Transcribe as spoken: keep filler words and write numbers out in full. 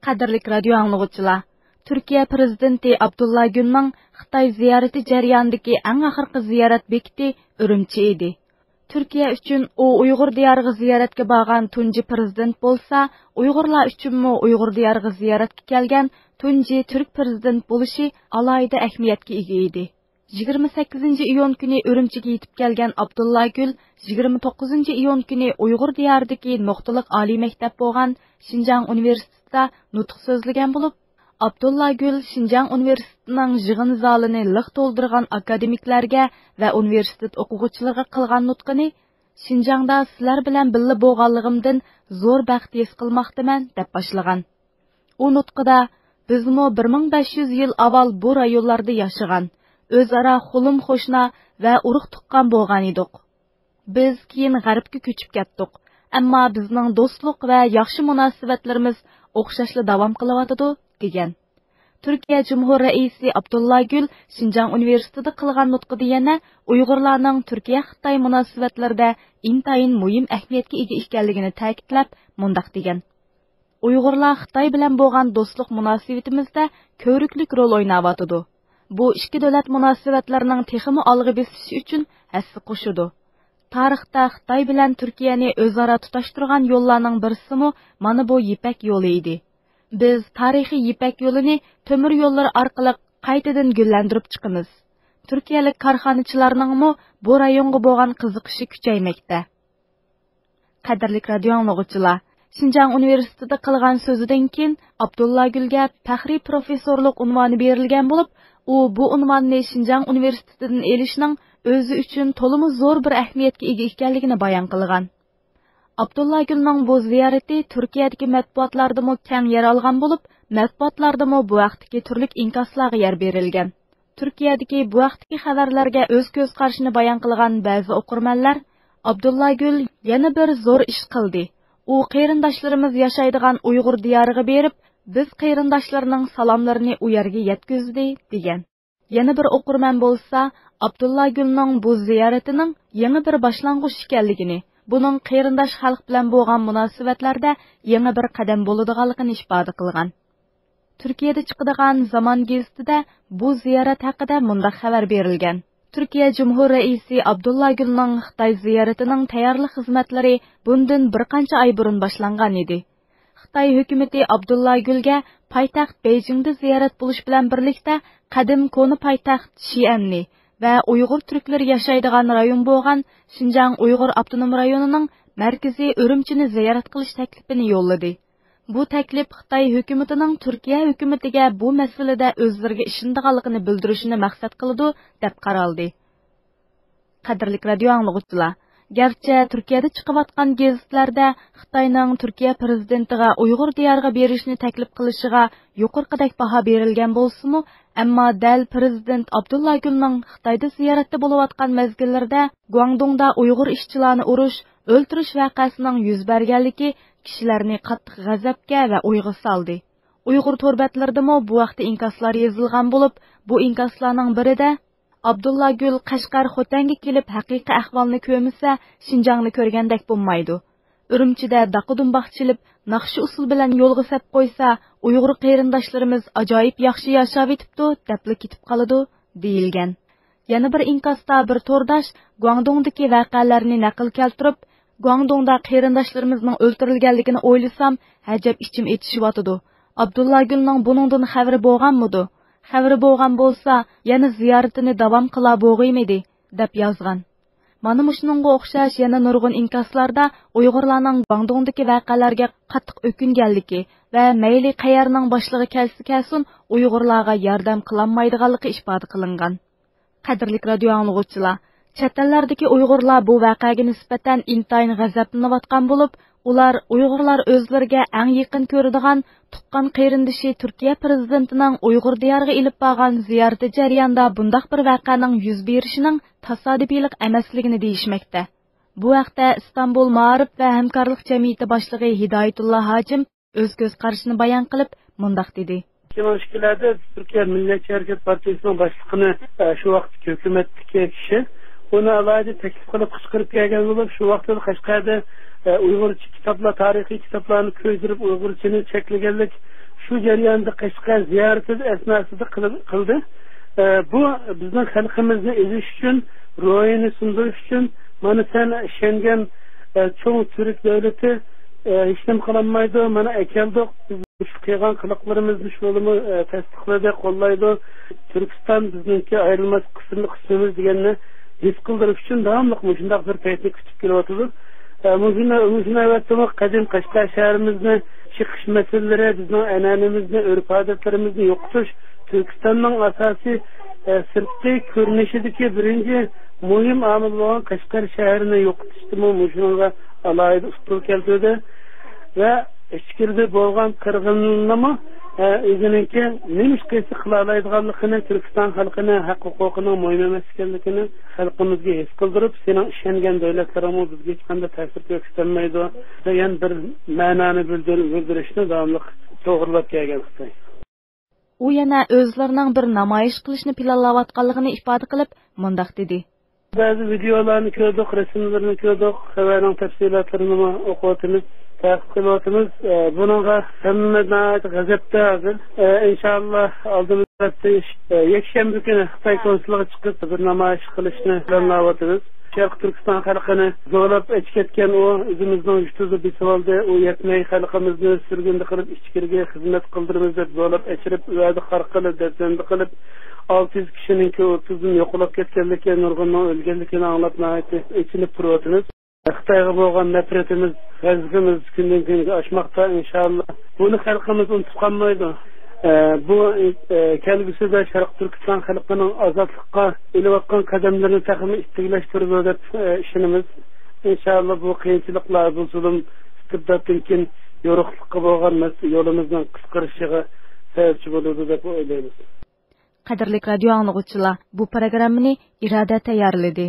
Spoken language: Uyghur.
قەدىرلىك رادىيو ئاڭلىغۇچىلار، تۈركىيە پىرېزىدېنتى ئابدۇللا گۈلنىڭ خىتاي زىيارىتى جەريانىدىكى ئەڭ ئاخىرقى زىيارەت بېكىتى ئۈرۈمچى ئىدى. تۈركىيە ئۈچۈن ئۇ ئۇيغۇر دىيارىغا زىيارەتكە بارغان تۇنجى پىرېزىدېنت بولسا، ئۇيغۇرلار ئۈچۈنمۇ ئۇيغۇر دىيارىغا زىيارەتكە كەلگەن تۇنجى تۈرك پىرېزىدېنت بولۇشى ئالاھىدە ئەھمىيەتكە ئىگە ئىدى. يىگىرمە سەككىزىنچى ئىيۇن كۈنى ئۈرۈمچىگە يېتىپ كەلگەن ئابدۇللا گۈل يىگىرمە توققۇزىنچى ئىيۇن كۈنى ئۇيغۇر دىيارىدىكى نۇقتىلىق ئالىي مەكتەپ بولغان شىنجاڭ ئۇنىۋېرسىتېتىدا نۇتۇق سۆزلىگەن بولۇپ، ئابدۇللا گۈل شىنجاڭ ئۇنىۋېرسىتېتىنىڭ يىغىن زالىنى لىق تولدۇرغان ئاكادېمىكلارغا ۋە ئۇنىۋېرسىتېت ئوقۇغۇچىلىرىغا قىلغان نۇتقىنى، شىنجاڭدا سىلەر بىلەن بىللە بولغانلىقىمدىن زور بەخت ھېس قىلماقتىمەن، دەپ باشلىغان. ئۇ نۇتقىدا، بىزمۇ بىر مىڭ بەش يۈز يىل ئاۋۋال بۇ رايونلاردا ياشىغان، ئۆزئارا خۇلۇم قوشنا ۋە ئۇرۇق تۇغقان بولغان ئىدۇق. بىز كېيىن غەربكە كۆچۈپ كەتتۇق، ئەمما بىزنىڭ دوستلۇق ۋە ياخشى مۇناسىۋەتلىرىمىز ئوخشاشلا داۋام قىلىۋاتىدۇ، دېگەن. تۈركىيە جۇمھۇر رەئىسى ئابدۇللا گۈل شىنجاڭ ئۇنىۋېرسىتېتىدا قىلغان نۇتقىدا يەنە ئۇيغۇرلارنىڭ تۈركىيە-خىتاي مۇناسىۋەتلىرىدە ئىنتايىن مۇھىم ئەھمىيەتكە ئىگە ئىكەنلىكىنى تەكىتلەپ، مۇنداق دېگەن: ئۇيغۇرلار خىتاي بىلەن بولغان دوستلۇق مۇناسىۋىتىمىزدە كۆۋرۈكلۈك رول ئويناۋاتىدۇ. بۇ ئىككى دۆلەت مۇناسىۋەتلىرىنىڭ تېخىمۇ ئالغا بېسىشى ئۈچۈن ھەسسە قوشىدۇ. تارىختا خىتاي بىلەن تۈركىيەنى ئۆزئارا تۇتاشتۇرغان يوللارنىڭ بىرسىمۇ مانا بۇ يىپەك يولى ئىدى. بىز تارىخىي يىپەك يولىنى تۆمۈر يوللىرى ئارقىلىق قايتىدىن گۈللەندۈرۈپ چىقىمىز. تۈركىيەلىك كارخانىچىلارنىڭمۇ بۇ رايونغا بولغان قىزىقىشى كۈچەيمەكتە. قەدىرلىك رادىيو ئاڭلىغۇچىلار، شىنجاڭ ئۇنىۋېرسىتېتىدا قىلغان سۆزىدىن كېيىن ئابدۇللا گۈلگە پەخرىي پروفېسسورلۇق ئۇنۋانى بېرىلگەن بولۇپ، ئۇ بۇ ئۇنۋاننى شىنجاڭ ئۇنىۋېرسىتېتىدىن ئېلىشنىڭ ئۆزى ئۈچۈن تولىمۇ زور بىر ئەھمىيەتكە ئىگە ئىكەنلىكىنى بايان قىلغان. ئابدۇللا گۈلنىڭ بۇ زىيارىتى تۈركىيەدىكى مەتبۇئاتلاردىمۇ كەڭ يەر ئالغان بولۇپ، مەتبۇئاتلاردىمۇ بۇ ھەقتىكى تۈرلۈك ئىنكاسلارغا يەر بېرىلگەن. تۈركىيەدىكى بۇ ھەقتىكى خەۋەرلەرگە ئۆز كۆز قارىشىنى بايان قىلغان بەزى ئوقۇرمەنلەر، ئابدۇللا گۈل يەنە بىر زور ئىش قىلدى. ئۇ قېرىنداشلىرىمىز ياشايدىغان ئۇيغۇر دىيارىغا بېرىپ، بىز قېرىنداشلىرىنىڭ سالاملىرىنى ئۇ يەرگە يەتكۈزدى، دېگەن. يەنە بىر ئوقۇرمەن بولسا، ئابدۇللا گۈلنىڭ بۇ زىيارىتىنىڭ يېڭى بىر باشلانغۇچ ئىكەنلىكىنى، بۇنىڭ قېرىنداش خەلق بىلەن بولغان مۇناسىۋەتلەردە يېڭى بىر قەدەم بولىدىغانلىقىنى ئىپادە قىلغان. تۈركىيەدە چىقىدىغان زامان گېزىتىدە بۇ زىيارەت ھەققىدە مۇنداق خەۋەر بېرىلگەن: تۈركىيە جۇمھۇر رەئىسى ئابدۇللا گۈلنىڭ خىتاي زىيارىتىنىڭ تەييارلىق خىزمەتلىرى بۇندىن بىر قانچە ئاي بۇرۇن باشلانغان ئىدى. خىتاي ھۆكۈمىتى ئابدۇللا گۈلگە پايتەخت بېيجىڭدا زىيارەت بولۇش بىلەن بىرلىكتە، قەدىم كونا پايتەخت شىئەننى ۋە ئۇيغۇر تۈركلىرى ياشايدىغان رايون بولغان شىنجاڭ ئۇيغۇر ئاپتونوم رايونىنىڭ مەركىزى ئۈرۈمچىنى زىيارەت قىلىش تەكلىپىنى يوللىدى. بۇ تەكلىپ خىتاي ھۆكۈمىتىنىڭ تۈركىيە ھۆكۈمىتىگە بۇ مەسىلىدە ئۆزلىرىگە ئىشىنىدىغانلىقىنى بىلدۈرۈشىنى مەقسەت قىلىدۇ، دەپ قارالدى. قەدىرلىك رادىيو ئاڭلىغۇچىلار، گەرچە تۈركىيەدە چىقىۋاتقان گېزىتلەردە خىتاينىڭ تۈركىيە پىرېزىدېنتىغا ئۇيغۇر دىيارىغا بېرىشنى تەكلىپ قىلىشىغا يۇقىرىقىدەك باھا بېرىلگەن بولسىمۇ، ئەمما دەل پىرېزىدېنت ئابدۇللا گۈلنىڭ خىتايدا زىيارەتتە بولۇۋاتقان مەزگىللىرىدە گۇاڭدۇڭدا ئۇيغۇر ئىشچىلارنى ئۇرۇش، ئۆلتۈرۈش ۋەقەسىنىڭ يۈز بەرگەنلىكى كىشىلەرنى قاتتىق غەزەپكە ۋە ئويغا سالدى. ئۇيغۇر تور بەتلىرىدىمۇ بۇ ھەقتە ئىنكاسلار يېزىلغان بولۇپ، بۇ ئىنكاسلارنىڭ بىرىدە، ئابدۇللا گۈل قەشقەر، خوتەنگە كېلىپ ھەقىقىي ئەھۋالنى كۆرمىسە، شىنجاڭنى كۆرگەندەك بولمايدۇ. ئۈرۈمچىدە داقا-دۇمباق چېلىپ، ناخشا-ئۇسسۇل بىلەن يولغا سەپ قويسا، ئۇيغۇر قېرىنداشلىرىمىز ئاجايىپ ياخشى ياشاۋېتىپتۇ، دەپلا كېتىپ قالىدۇ، دېيىلگەن. يەنە بىر ئىنكاستا بىر تورداش گۇاڭدۇڭدىكى ۋەقەلەرنى نەقىل كەلتۈرۈپ، گۇاڭدۇڭدا قېرىنداشلىرىمىزنىڭ ئۆلتۈرۈلگەنلىكىنى ئويلىسام، ئەجەب ئىچىم ئېچىشىۋاتىدۇ. ئابدۇللا گۈلنىڭ بۇنىڭدىن خەۋىرى بولغانمىدۇ؟ خەۋىرى بولغان بولسا، يەنە زىيارىتىنى داۋام قىلا بولغىيمىدى، دەپ يازغان. مانا مۇشۇنىڭغا ئوخشاش يەنە نۇرغۇن ئىنكاسلاردا ئۇيغۇرلارنىڭ گۇاڭدۇڭدىكى ۋەقەلەرگە قاتتىق ئۆكۈنگەنلىكى ۋە مەيلى قەيەرنىڭ باشلىقى كەلسە كەلسۇن، ئۇيغۇرلارغا ياردەم قىلالمايدىغانلىقى ئىپادە قىلىنغان. قەدىرلىك رادىيو ئاڭلىغۇچىلار، چەت ئەللەردىكى ئۇيغۇرلار بۇ ۋەقەگە نىسبەتەن ئىنتايىن غەزەپلىنىۋاتقان بولۇپ، ئۇلار ئۇيغۇرلار ئۆزلىرىگە ئەڭ يېقىن كۆرىدىغان تۇغقان قېرىندىشى تۈركىيە پىرېزىدېنتىنىڭ ئۇيغۇر دىيارىغا ئېلىپ بارغان زىيارىتى جەريانىدا بۇنداق بىر ۋەقەنىڭ يۈز بېرىشىنىڭ تاسادىپىيلىق ئەمەسلىكىنى دېيىشمەكتە. بۇ ھەقتە ئىستانبۇل مائارىپ ۋە ھەمكارلىق جەمئىيىتى باشلىقى ھىدايەتۇللا ھاجىم ئۆز كۆز قارىشىنى بايان قىلىپ، مۇنداق دېدى. ئىككى مىڭ ئىككىلەردە تۈركىيە مىللەتچى ھەرىكەت پارتىيىسىنىڭ باشلىقىنى، ئە، شۇ ۋاقىتتىكى ھۆكۈمەتتىكى كىشى ئۇنى ئالاھىدە تەكلىپ قىلىپ قىچقىرىپ كەلگەن بولۇپ، شۇ ۋاقىتتا قەشقەردە، ئە، ئۇيغۇرچە كىتابلار، تارىخىي كىتابلارنى كۆيدۈرۈپ، ئۇيغۇرچىنى چەكلىگەنلىك، بۇ جەرياندا قەشقەر زىيارىتى ئەسناسىدا قىل-، قىلدى. ئە، بۇ بىزنىڭ خەلقىمىزنى ئېزىش ئۈچۈن، روھىنى سۇندۇرۇش ئۈچۈن، مانا سەن ئىشەنگەن، ئە، چوڭ تۈرك دۆلىتى، ئە، ھېچنېمە قىلالمايدۇ، مانا ئەكەلدۇق، بىز مۇشۇ قىلغان قىلىقلىرىمىزنى شۇلىمۇ، ئە، تەستىقلىدى، قوللايدۇ. تۈركىستان بىزنىڭكى ئايرىلماس قىسمى، قىسمىمىز دېگەننى ھېس قىلدۇرۇش ئۈچۈن داۋاملىق مۇشۇنداق بىر پەيتنى كۈتۈپ كېلىۋاتىدۇ. ئە، مۇشۇ، مۇشۇ نۆۋەتتىمۇ قەدىم قەشقەر شەھىرىمىزنى چېقىش مەسىلىلىرى، بىزنىڭ ئەنئەنىمىزنى، ئۆرپ-ئادەتلىرىمىزنى يوقىتىش تۈركىستاننىڭ ئاساسىي، ئە، سىرتقى كۆرۈنۈشىدىكى بىرىنچى مۇھىم ئامىل بولغان قەشقەر شەھىرىنى يوقىتىشتىمۇ مۇشۇنىڭغا ئالاھىدە ئۇقتۇرۇپ كەلتۈردى ۋە ئىچكىرىدە بولغان قىرغىنلىقنىمۇ، ئە، ئۆزىنىڭكى نېمە ئىش قىلسا قىلالايدىغانلىقىنى، تۈركىستان خەلقىنى ھەق ھوقۇقىنىڭ مۇھىم ئەمەس ئىكەنلىكىنى خەلقىمىزگە ھېس قىلدۇرۇپ، سېنىڭ ئىشەنگەن دۆلەتلىرىڭمۇ بىزگە ھېچقانداق تەسىر كۆرسىتەلمەيدۇ دېگەن بىر مەنانى بىلدۈر-، بىلدۈرۈشنى داۋاملىق توغرىلاپ كەلگەن خىتاي. ئۇ يەنە ئۆزلىرىنىڭ بىر نامايىش قىلىشنى پىلانلاۋاتقانلىقىنى ئىپادە قىلىپ، مۇنداق دېدى. بەزى ۋىدېئولارنى كۆردۇق، رەسىملىرىنى كۆردۇق، خەۋەرنىڭ تەپسىلاتلىرىنىمۇ ئوقۇۋاتىمىز، تەقىب قىلىۋاتىمىز. ئە، بۇنىڭغا ھەممە ناھايىتى غەزەپتە ھازىر. ئە، ئىنشاللا ئالدىمىزدا ھەپتە ئىش، ئە، يەكشەنبە كۈنى خىتاي كونسۇلىغا چىقىپ بىر نامايىش قىلىشنى پىلانلاۋاتىمىز. شەرقىي تۈركىستان خەلقىنى زورلاپ ئېچىپ كەتكەن ئۇ ئۆزىمىزنىڭ يۇرتىدا بېسىۋالدى. ئۇ يەتمەي خەلقىمىزنى سۈرگۈندە قىلىپ، ئىچكىرىگە خىزمەت قىلدۇرىمىز دەپ زورلاپ ئېچىرىپ، ۋەدە قارقىلى دەپسەندە قىلىپ، ئالتە يۈز كىشىنىڭكى ئوتتۇزدىن يوقىلاپ كەتكەنلىكى، نۇرغۇننىڭ ئۆلگەنلىكىنى ئاڭلاپ، ناھايىتى ئېچىنىپ تۇرۇۋاتىمىز. خىتايغا بولغان نەپرىتىمىز، غەزىپىمىز كۈندىن كۈنگە ئاشماقتا، ئىنشاللا. بۇنى خەلقىمىز ئۇنتۇپ قالمايدۇ. ئە، بۇ، ئە، كەلگۈسىدە شەرقىي تۈركىستان خەلقىنىڭ ئازادلىققا ئېلىۋاتقان قەدەملىرىنى تېخىمۇ ئىتتىكلەشتۈرىدۇ دەپ، ئە، ئىشىنىمىز. ئىنشاللا بۇ قىيىنچىلىقلار، بۇ زۇلۇم، ئىستىبداتتىن كېيىن يورۇقلۇققا بولغان مەس-، يولىمىزنىڭ قىسقىرىشىغا سەۋەبچى بولىدۇ دەپ ئويلايمىز. قەدىرلىك رادىيو ئاڭلىغۇچىلار، بۇ پروگراممىنى ئىرادە تەييارلىدى.